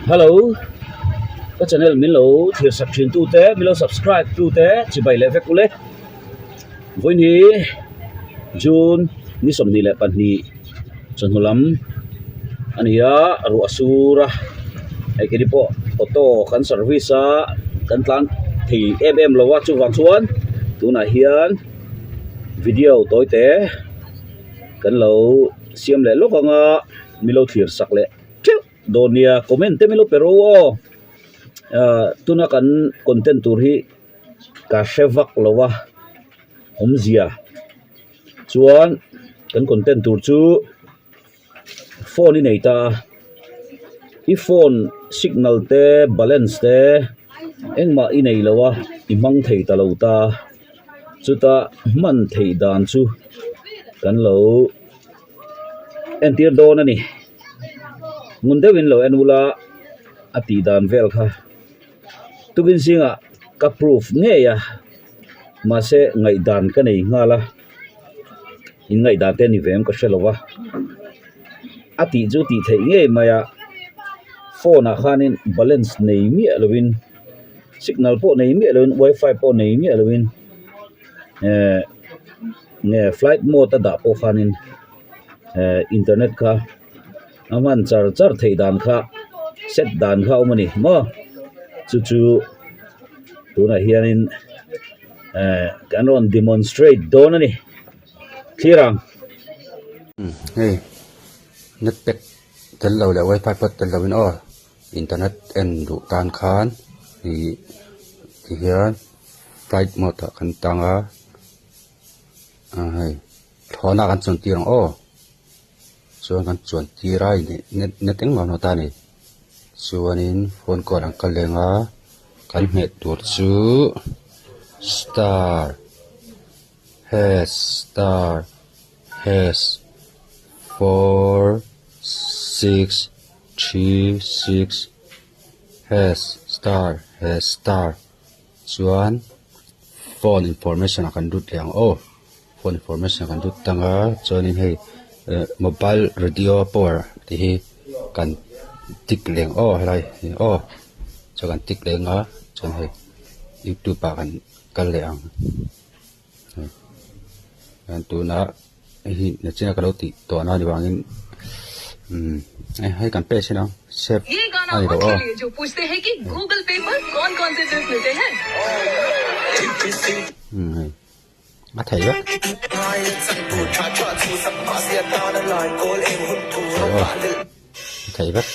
Hello ka channel min lo thlir sak thin tute min lo subscribe tute chibai leh vek ule vawiin hi June ni 22 chawhnu lam a ni a ruah a sur a hei keini pawh auto kan service a kan tlan thei em em lo a chuvang chuan tunah hian video tawi te kan lo siam leh lawk ang a min lo thlir sak leh teuh dawn nia comment te min lo pe ro aw ah tuna kan content tur hi ka hre vak lo a awmzia chuan kan content tur chu phone i nei ta a i phone signal te balance te engmah i nei lo a i hmang thei ta lo ta chuta hman theih dan chu kan lo entir dawn a ni ngun deuhin lo en ula a tih dan vel kha tukin zingah ka proof ngei a mahse ngaihdan ka nei nghal a in ngaihdan te a ni ve em ka hre lo va a tih chu tih theih ngei mai a phone ah khanin balance nei miah lovin signal pawh nei miah lovin wifi pawh nei miah lovin ehh nge flight mode a dah pawh khanin ehh internet kha a hman char char theih dan kha set dan kha a awm a ni maw chu chu tunah hianin ehh kan rawn demonstrate dawn a ni thlir ang. Hei net pack tel lo leh wifi pawh tel lovin aw internet en duh tan khan ih tihian flight mode ah kan tang a ah hei thlawhna kan chuan tir ang aw chuan kan chuan tir a net net engmah a ta a ni chuanin phone call an kal leng a kan hmeh tur chu star hash star hash four six three six hash star hash star chuan phone information ah kan lut leh ang aw phone information ah kan lut tang a chuanin hei eh mobile radio power tih hi kan tick leh ang aw helai hi aw chuan kan tick leh ang a chuan hei youtube ah kan kal leh ang hei tunah hei hi nachina ka lo tih tawh na ni vangin umm hei kan page hi ang save a ni lo aw. Umm hei a thei vek aw a thei vek.